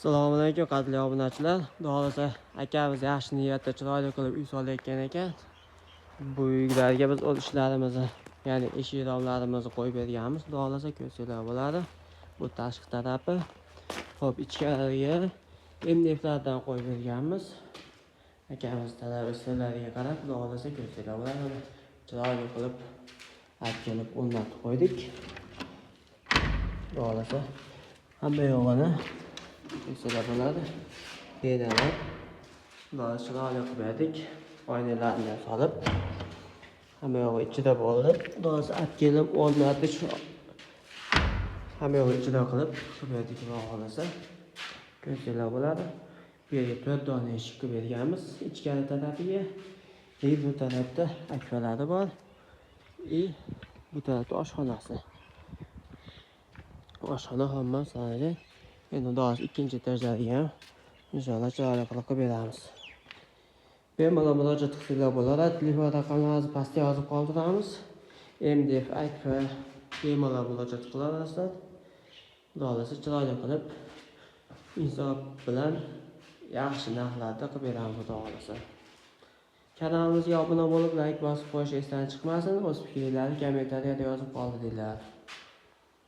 Assalomu alaykum, qadrli obunachilar. Xudo xohlasa, akamiz yaxshi niyatda chiroyli qilib uy solayotgan ekan. Bu uylarga biz o'z ishlarimizni, ya'ni eshik romlarimizni qo'yib berganmiz. Xudo xohlasa, ko'rsanglar bo'ladi. Bu tashqi tarafi. Xo'p, ichkariga MDFlardan qo'yib berganmiz. Akamiz talab istalariga qarab, xudo xohlasa, ko'rsanglar bo'ladi. Chiroyli qilib olib kelib o'rnatib qo'ydik. Xudo xohlasa, hamma yo'g'ini ko'rsanglar bo'ladi. Benalar xudo chiroyli qilib berdik. Oynalarni ham solib, hamma yog'i ichida bo'ldi. Xudo xohlasa, olib kelib o'rnatish hamma yog'i ichida qilib berdik, xudo xohlasa. Ko'rsanglar bo'ladi. Bu yerga 4 dona eshik qilib berganmiz ichkari tarafiga. И bu tarafda akfalari bor. И bu tarafda oshxonasi. Oshxona hamma sanali. Endi xudo xohlasa, ikkinchi etajlariga ham inshaalloh chiroyli qilib beramiz. Bemalol murojaat qilsanglar bo'ladi. Telefon raqamlarimizni pastga yozib qoldiramiz. MDF, akfa bemalol murojaat qila olasizlar. Xudo xohlasa, chiroyli qilib, insof bilan yaxshi narxlarda qilib beramiz, xudo xohlasa. Kanalimizga obuna bo'lib, layk bosib qo'yish esdan chiqmasin. O'z fikrlaringizni kommentariyada yozib qoldiringlar.